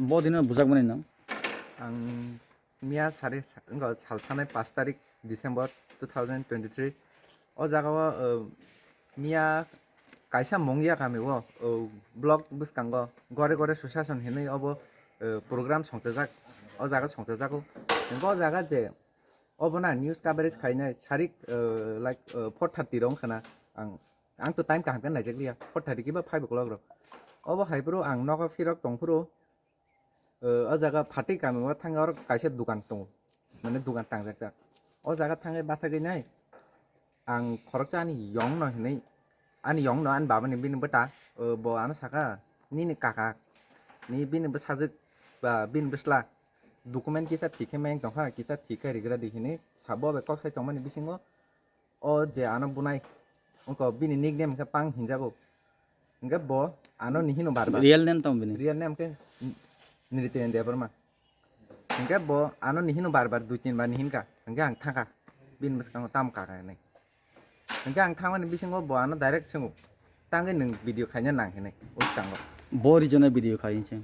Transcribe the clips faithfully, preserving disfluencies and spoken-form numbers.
Bo dino bujak mani nang? Ang miya sari sa-, wngkha sal thanai pash tarik December two thousand twenty-three. O jaga o, uh, miya kaisa Mongia kami o, uh, block bwskango gore gore Sushason hinwi obo, uh, program songchajak. O jaga songchajago. Hwnkhe o jaga je obo na news coverage khainai sarik, uh, like, uh, four thirty rok wngkha na. Ang, ang to time kaham khe naijakliya. Four thirty kiba five o'clock rok. Obo hai phuru ang nogo phirok tong phuru, uh, o jaga Phatwi kami o thangwi oro kaisa dukan tongo. Mane dukan tangjak jak. O jaga thangwi bathagwi nai ang khoroksa ani yong no hinwi, ani yong no ani baba ni bini bwta, uh, bo ano saka, "Nini kaka, ni bini bwsajwk ba bini bwsla document kisa thik khe mayang tongkha, kisa thik khe rigra di," hinwi sabo bai kok sai tongmani bisingo o je ano bunai, wngkha bini nickname khe Pang hinjago. Hwnkhe bo ano ni hino bar bar. Real name tamo bini? Real name khe Nriten Debbarma. Hwnkhe bo ano ni hino bar bar dui tin bar ni hinkha. Hwnkhe ang thangkha. Bini bwskango tamo kaka hinwi. Hwnkhe ang thangmani bisingo bo ano direct swngo, "Tangwi nwng video khaina nang?" hinwi bwskango. Bo rijona video khai hinse.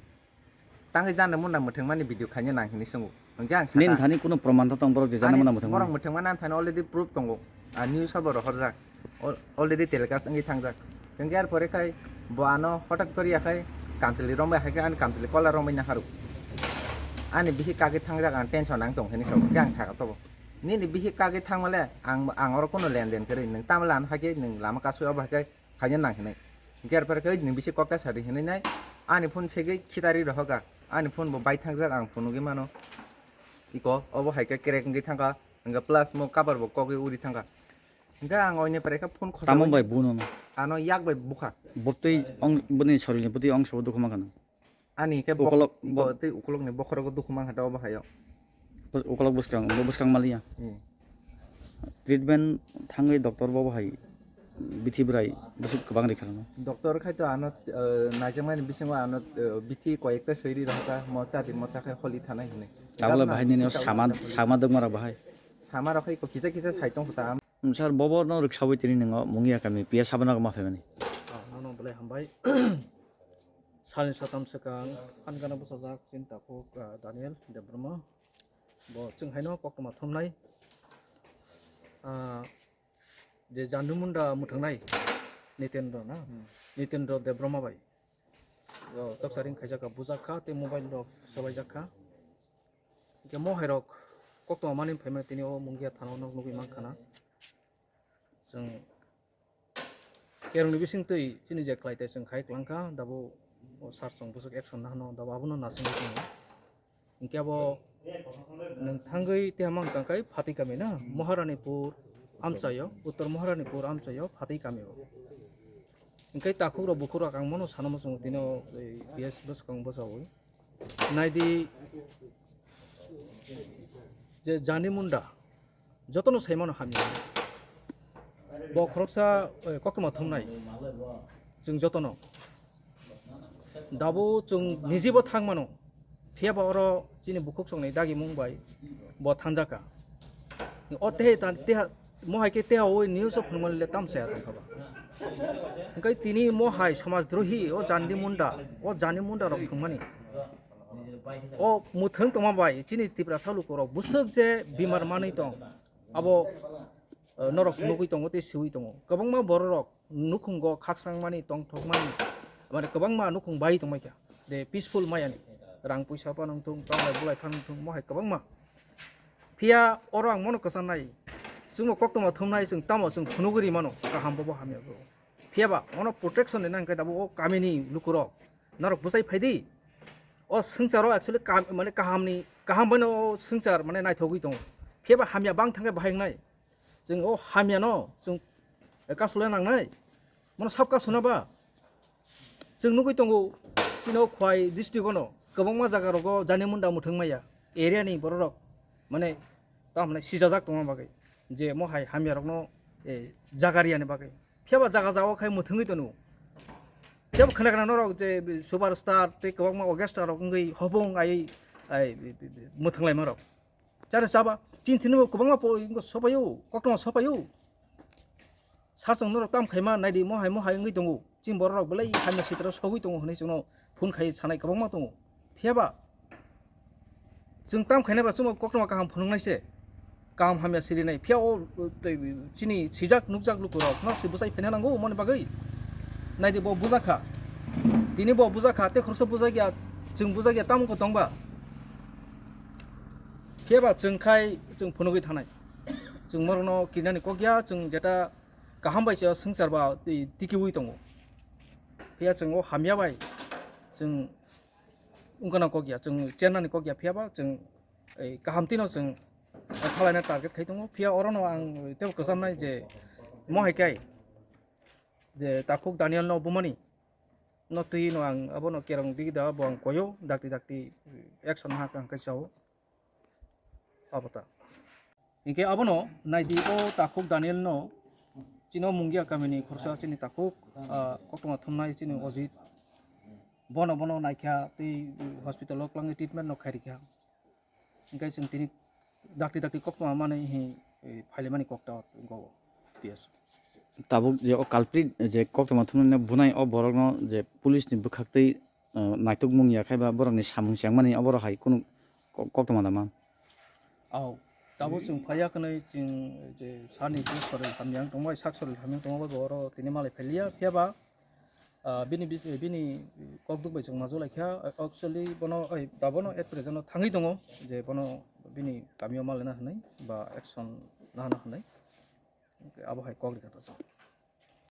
Tangwi jana munda mwthangmani video khaina nang hinwi swngo. Hwnkhe ang sakha, nini thani kuno proman tong borok je jana ani munda mwthangmani? Borok mwthangmani ani thani already proof tongo. A news o bo rohorjak. Al-, already telecast wngwi thangjak. Hwnkhe ar pore khai bo ano hotat kori ya khai kamchwlwi rombai hai khe ani kamchwlwi kola rombai naharu. Ani bihik kagwi thangjak ang tension nang tong hinwi swngo. Hwnkhe ang sakha tobo. Nini bihik kagwi thangmale ang, ang oro kuno lenden kwrwi. Nwng tamle ano hai khe nwng lama kasui obo hai khe khaina nang hinwi. Hwnkhe ar pore khe nwng bisi kok ta sadi hinwi nai. Ani phone segwi khitari rohoka. Ani phone bo bai thangjak ang phunugwi mano. Iko obo hai khe crack wngwi thangkha. Hwnkhe plus mo cover bo kokgwi uri thangkha. Hwnkhe ang oini pore khe phone khosa. Tamo bai buno no? Ano yak bai bukha. Botwi ong boni sorilni botwi ong sobo dukhu mankha nang. Ani khe bok-, ukolok, iko bok- tei ukolokni bokhorogo dukhu mankha ta obo haio. Bus-, ukolok bwskang, bo bwskang maliya. Hmm. Treatment thangwi doctor bo hai bithi bwrai bwswk kwbang rikha no. Doctor khai to ano, eh, naijakmani bisingo ano, eh, bithi koyekta swi ri rohorkha, mo cha di, mo cha khai holi thanai hinwi. Tabole bahai nini sama, sama dwkma rok bahai. Sama rok khai kisa kisa sai tong kha ta. Sir, bobo no rwksaui tini nwngo Mungia kami P S Sabana ma phaimani. Ah, nono belai hambai. Salni satam swkang, Ankana bwsajak chini takhuk, ah, Daniel Debbarma. Bo chwng haino koktwma thumnai. Ah, je Jandi Munda mwthwngnai Nitendra na? Hmm. Nitendra Debbarma bai. Yo, toksa ring khaijak kha, bujak kha, tei mobile rok swbaijak kha. Hwnkhe mo hai rok koktwma mani phaimani tini o Mungia thana o nok nugwi mankha na. Chwng Kerongni bisingtwi chini je khlai tai chwng khai kwlangkha, dabo o sir chwng bwswk action nahano, dabo abono nasingwi tongo. Hinkhe abo nwng thangwi tei hamang tangkai Phatwi kami na, Maharanipur amchaio, Uttor Maharanipur amchaio Phatwi kamio. Hinkhe takhukrok bukhukrok ang bono sana muchungo tino, ei, P S bwskang bwchaui. Naidi je Jandi Munda, jotono saimano hamya. Bo khoroksa, eh, koktwma thumnai. Chwng jotono. Dabo chwng nijibo thangmano. Phiyaba oro chini bukhuk songni dagimung bai bo thangjaka. O tehe ta-, teha, mo hai khe teha o news o phunukmani le tam saya tongkha ba. Hwnkhe tini mo hai somaj drohi o Jandi Munda, o Jandi Munda rok thwngmani. O mwthwng tongma bai chini Tiprasa lukurok bwswk je bimar manwi tong, abo, eh, norok nugwi tongo tei swiwi tongo. Kwbangma bororok nukhungo khakchangmani, tongthokmani, mane kwbangma nukhung bai tongmai kha. De peaceful mayani, rang puisa phano wngthung, tong bai bulai phano wngthung, mo hai kwbangma. Phiya oro ang mono kwchangnai, chwngbo koktwma thumnai, chwng tamo chwng phunugwi rimano, kaham bobo hamya bo. Phiyaba ono protection ni nang khe dabo o kamini lukurok norok bwchai phaidi. O swngcharo actually kam-, mane kahamni, kaham baino o swngchar mane naithogwi tongo. Phiyaba hamya bang thangkhe bahai wngnai. Chwng o hamyano chwng kasulai nangnai. Mono sab kasuna ba. Chwng nugwi tongo, chini o Khwai district ono kwbangma jaga rogo Jandi Munda mwthwng maya. Area ni bororok mane tamo hinai sijajak tongma bagwi. Je mo hai hamya rokno, eh, jaga riyani bagwi. Phiyaba jaga jagao khai mwthwngwi tono. Phiyaba khna khna norok je superstar tei kwbangma orchestra rok wngwi hopung ai, ai, mwthwnglaima rok. Chare chaba, chini thani bo kwbangma po-, wngkha sopaio, koktwma sopaio. Sir chwng norok tam khaima naidi, mo hai mo hai wngwi tongo. Chini borok rok belai hamya sitra sogwi tongo hinwi chwngno phone khai sanai kwbangma tongo. Phiya ba chwng tam khainai ba chwngbo koktwma kaham phunuknai se, kaham hamya sirinai. Phiya o, o, tei chini sijak nukjak lukurok nok se bwsai phaina nango omoni bagwi. Naidi bo bujakha, tini bo bujakha, tei khoroksa bujakya, chwng bujakya tamo wngkha tongba. Phiya ba chwng khai chwng phunugwi thanai. Chwng morokno kirinani kok ya, chwng jeta kaham bai se swngchar ba tei tikiui tongo. Phiya chwng o hamya bai chwng wngkana kok ya, chwng chennani kok ya, phiya ba chwng ei kaham tino chwng thalaina target khai tongo. Phiya orono ang tebo kwchamnai je mo hai kai je Takhuk Daniel no bumani no twi no ang abono kerong digi da bo ang koyo dakti dakti action ha kang kai chao. Abo ta. Hinkhe abono naidi o Takhuk Daniel no chini o Mungia kamini khoroksa chini Takhuk, ah, koktwma thumnai chini Ojit. Bono, bono naikha tei hospital o kwlangwi treatment no khairikha. Hinkhe chwng tini dakti dakti koktwma manwi hi, eh, phailaimani kokta go P S. Tabuk je o culprit je koktwma thumnai bunai o borokno je police ni bwkhaktwi, eh, naitukmung ya khai ba borokni samung chengmani oborok hai kunu ko-, koktwma da man. Au, tabuk chwng phaiya kwnwi chwng je sani je soril hamyang tongbai, sak soril hamyang tongbai bo oro tini malai phailiya, phiya ba, ah, bini bis-, bini kokduk bai chwng majok laikha. Actually bono, ai, da bono at present o thangwi tongo je bono bini kamio malaina hwnwi ba action nahana hwnwi. Abo hai kok rikha ta.